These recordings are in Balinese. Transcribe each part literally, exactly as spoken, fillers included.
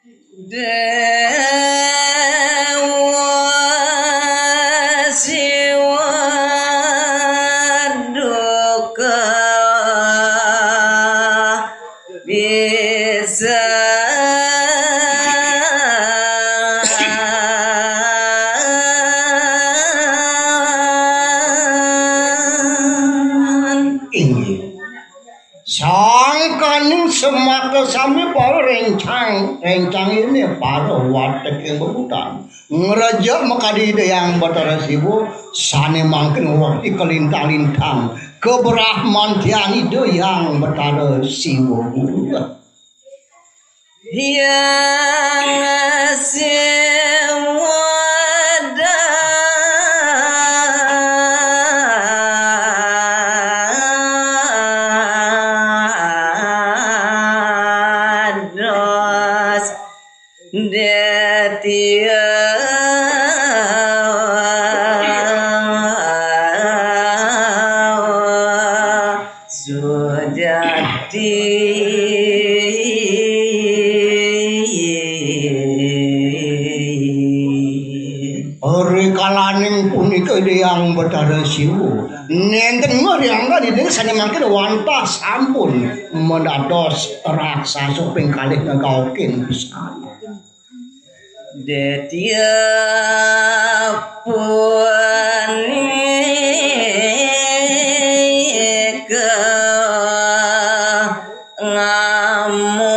Dewa Siwa duka bisa. Inggih. Sangkaning semaka sami para rencang, rencang ini para watek ing bebutan. Ngrejek makadi Ida Hyang Batara Siwa, sane mangkin wekti kalintang-lintang kebrahmantian Ida Hyang Batara Siwa. Hyang Siwa dados Detya sujati. Rikalaning punika Ida Hyang Batara Siwa nenten ngriangga dene sane mangkin wantah sampun mendados raksasa ping kalih ngagaokin pisan. Detya punika ngamu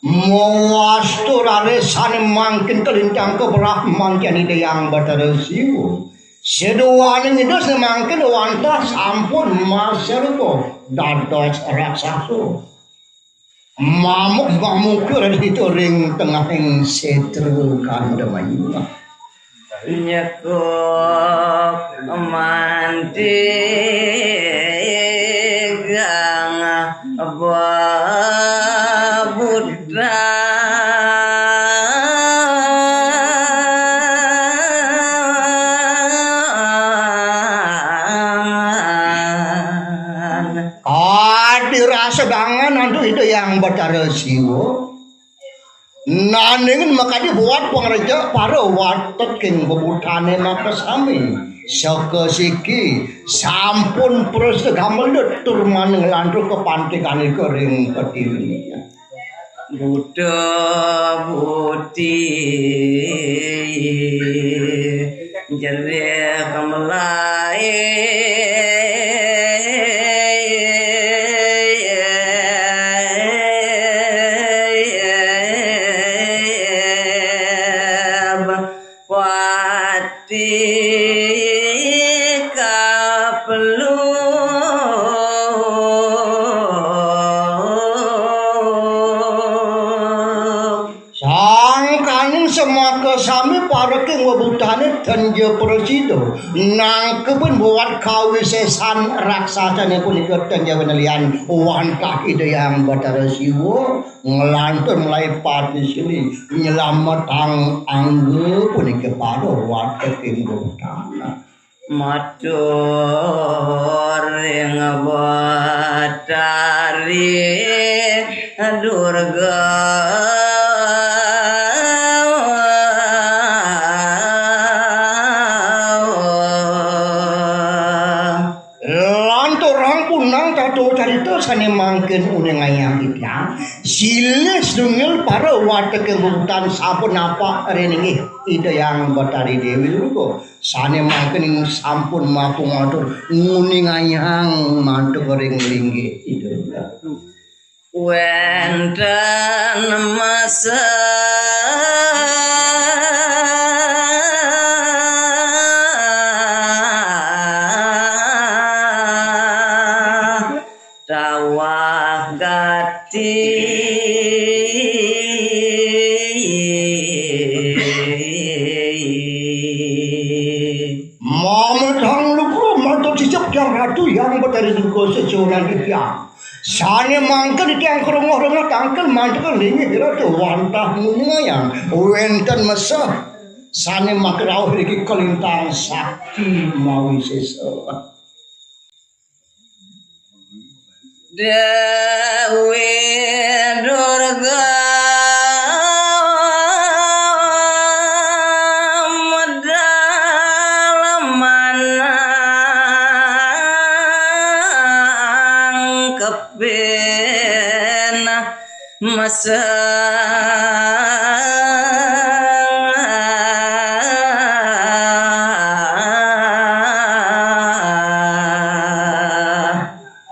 mawastu rarisane mangkin kalintang kebrahmantian Ida Hyang Batara Siwa. Seduaning Ida semangkin wantah sampun maserba dados raksasa. Mamuk-mamuk ring tengahing setra Gandamayu. Nyekup manti gang babuta. Adi rasa dangan antuk Ida Hyang Batara Siwa. Nanging makadi buat pangrejek para watek ing bebutane makasami. Saka siki sampun prasta gamelut tur maning lantur kapantikane ring Pertiwi. Buta buti jerik melai. Pati kapeluk. Sangkaning semaka sami pareking webutane tenja prasida. Nangkepin buat kawisesan raksasane punika tenja wenelian wantah Ida Hyang Batara Siwa. Nglantur mlayu pati silih nyelametang angga punika para watek ing tanah. Matur ring Batari Durga. Lanturang punang tata carita sane mangkin uningayang titiang, silih sedungil para watek ing bebutane sampun napak ring linggih Ida Hyang Batari Dewi Durga, sane mangkin sampun mapangatur nguningayang mantuk ring linggih Ida. Wenten masa tawah gati. Mametang lugra matur cicep Hyang Ratu Hyang Betari Durga sesuunan titiang. Sane mangken titiang krunguh-krunguh tangkil mantuk linggih Ratu wantah nguningayang wenten meseh Sané makrauh riki kalintang sakti mawisésa. Déwi Durga medal manang kepin meseng.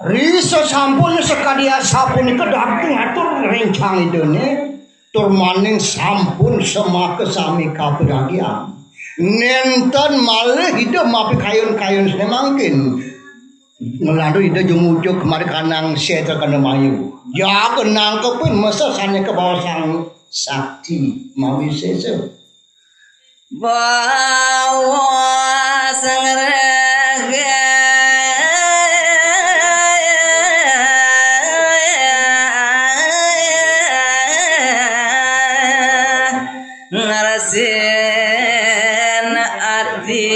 Ri sasampun sakadi asapunika daging atur réncang Idané, tur maning sampun semaka sami kapiragian. Nénten malih Ida mapikayun-kayun sané mangkin. Nglantur Ida jumujug kemari kanang sétra kena mayu. Jaga nangkepin mesa sané kabaosang sakti mawisésa. Bawa sangréga ngarasin ati.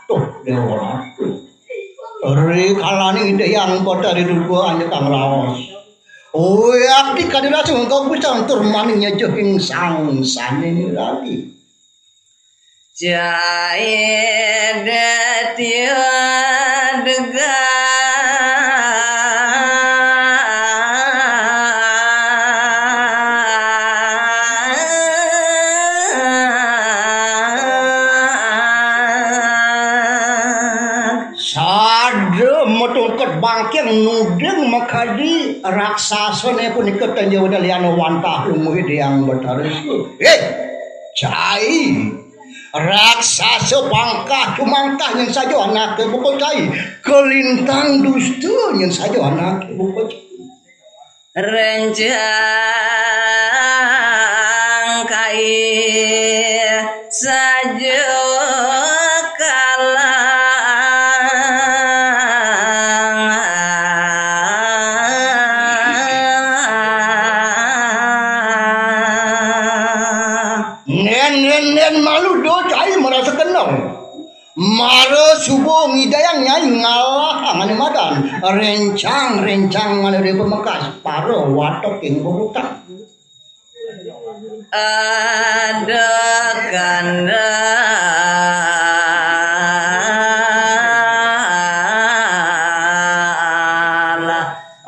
Tuh, Déwa. Ri kalaning Ida Hyang Batari Durga anyekang raos. Wiakti kadirasa engkau bisa tur maning nyejeh ing sang sané miragi. Jai Datya Dega. Sada matungked bangkeng nuding makadi raksasané punika tenja wedalian wantah lungguh Ida Hyang Batara Siwa. Éh, cai. Raksasa pangkah jumangkah nyén saja anaké buka cai. Kalintang dusta nyén saja anaké buka cai. Rencang kai saja kalang. Nén, nén, nén malu do cai marasa kenel. Mara suba ngidayang nyai ngalahang ané madan. Rencang, rencang ané ri pamekas para watek ing bubutan. Ada kanda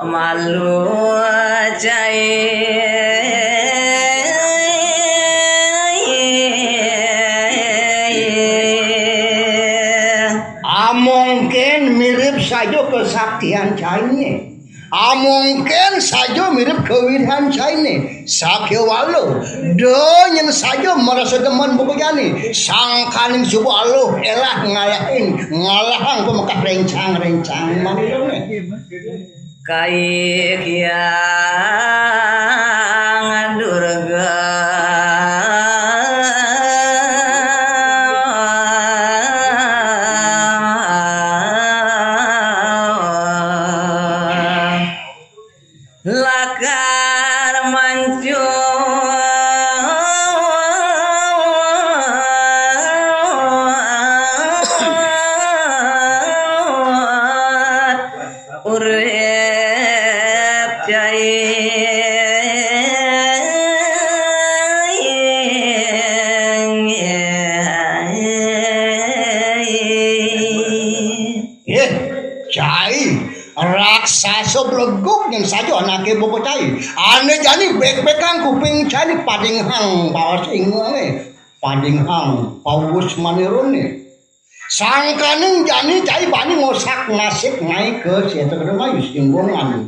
malu cai. Amongkén mirip saja kasaktian cainé. Amongkén saja mirip kawirihan cainé. Sakéwala, da nyén saja marasa demen buka jani. Sangkaning suba aluh élah ngalahin, ngalahang pamekas rencang-rencang maniloné. Kai Hyang Durga. Lakar mancut urip cai. Éh, cai, raksasa blegug nyén saja anaké buka cai. Ané jani bék-békang kuping cai padinghang baos ingungé. Padinghang pawus manironé. Sangkaning jani cai bani ngosak-ngasik ngaé ka sétra kena mayu singgungan.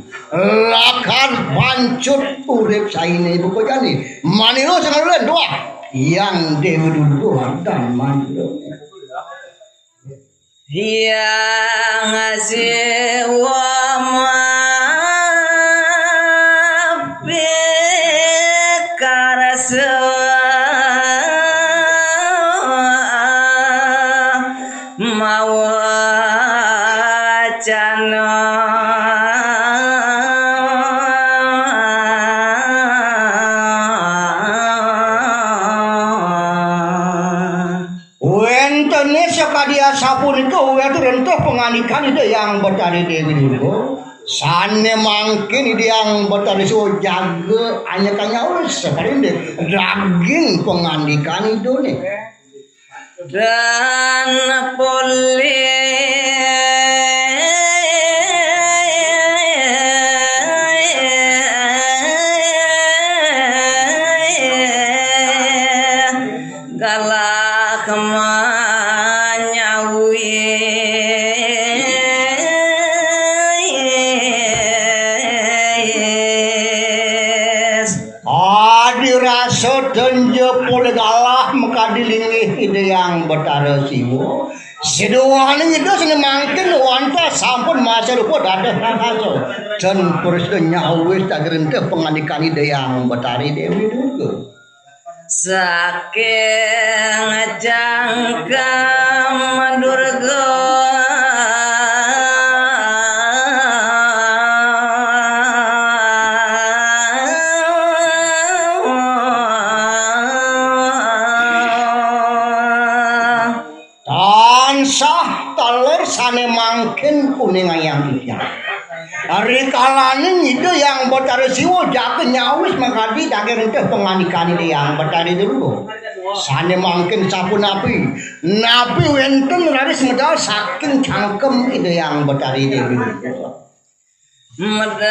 Lakar pancut urip cainé buka jani. Manira sing ngalulin doa. Hyang Déwi Durga dan manira. Hyang Siwa mapikarsa. mawacana. Wénten sakadi asapunika, wénten rentah pangandikan Ida Hyang Betari Déwi Durga. Sané mangkin Ida Hyang Betari Siwa jaga anyakang nyawis, saparindik daging pangandikan Idané. Dan polih galak manyawis. Adi rasa tenja polih galah makadi linggih Ida Hyang Betara Siwa. Seduaning Ida sané mangkin wantah sampun masa rupa dados raksasa. Ten prasida nyawis tak rentah pangandikan Ida Hyang Betari Déwi Durga. Saking cangkem Durga. Tansah taler sané mangkin kuningayang titiang. Rikalaning Ida Hyang Betara Siwa jaga nyawis makadi daging rentah pangandikan Ida Hyang Betari Durga. Sané mangkin sapunapi? Napi wénten raris medal saking cangkem Ida Hyang Betari Déwi Durga? Medal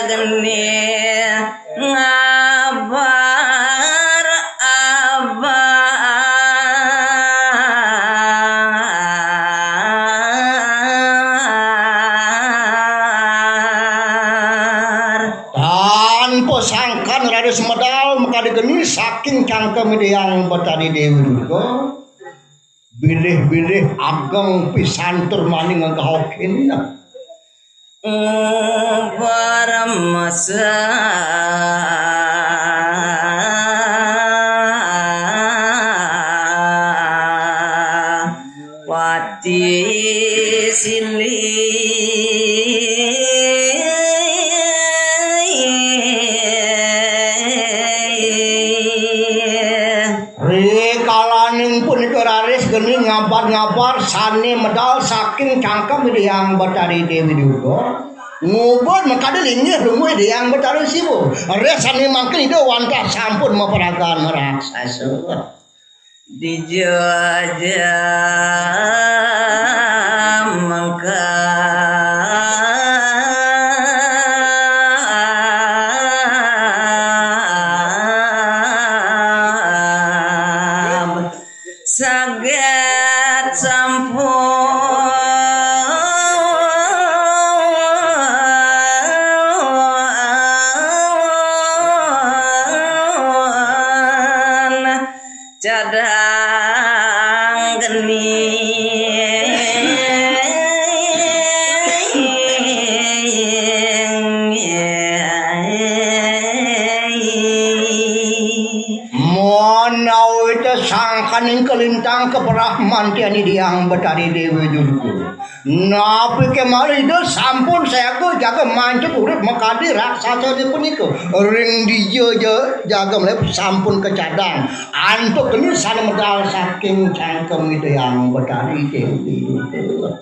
geni ngabar-abar. Tanpa sangkan raris medal makadi geni saking cangkem Ida Hyang Betari Déwi Durga. Bilih-bilih ageng pisan tur maning nggahokin. Parmasa pati silih. Rikalaning punika raris geni ngabar-ngabar sané medal saking cangkem Ida Hyang Betari Déwi Durga. Ngubur makadi linggih lungguh Ida Hyang Betari Siwa. Raris sané mangkin Ida wantah sampun maparagan raksasa. Dija aja mengkab. Saget sampun cadang geni. Menawi sangkaning kalintang kabrahmantian Ida Hyang Betari Déwi Durga. Napi kémalih Ida sampun sayaga jaga mancut urip makadi raksasa punika. Ring dija ja-, jaga malih sampun kacadang. Antuk geni sané medal saking cangkem Ida Hyang Betari Déwi Durga.